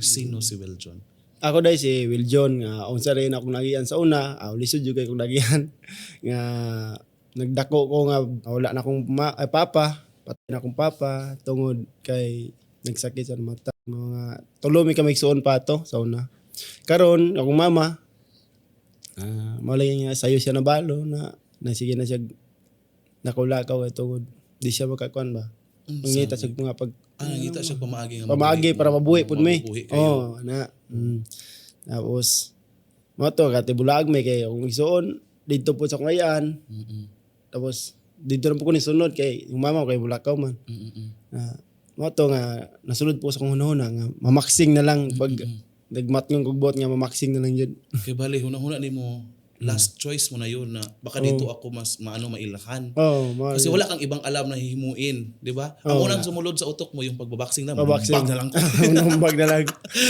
Sino si Will John? Ako dai si Will John nga unsa rin akong nagian sa una, lisod jud kay kong nagian nga nagdako ko nga wala na akong ay, papa, patay na akong papa tungod kay nagsakit sa mata. Mga tulo mi kami igsuon pa ato sa una. Karon akong mama, mao lagi nga sayo siya nabalo na na sige na siya nakulakaw kay tungod di siya makakuan ba. Mangita siya mga pag Ah, nangita siya pamaagi nga pamaagi para mabuhi pud mi. Mabuhi kayo. Oh, na. Tapos mo to katibulag mi kay akong igsuon didto po sa akong ayaan. Tapos didto na po ko ni sunod kay yung mama ko kay bulakaw man. Na mo to nga nasunod po sa akong hunahuna nga mamaksing na lang pag nagmatngong kog buot nga mamaksing na lang jud. Kay bali hunahuna nimo last choice mo na yun na baka dito ako mas maano mailakan. Oh, mao Kasi wala kang ibang alam na hihimuin, di ba? Ang unang sumulod sa utok mo yung pagbaboxing na, Paboxing. bag na lang ko. Unang bag na lang.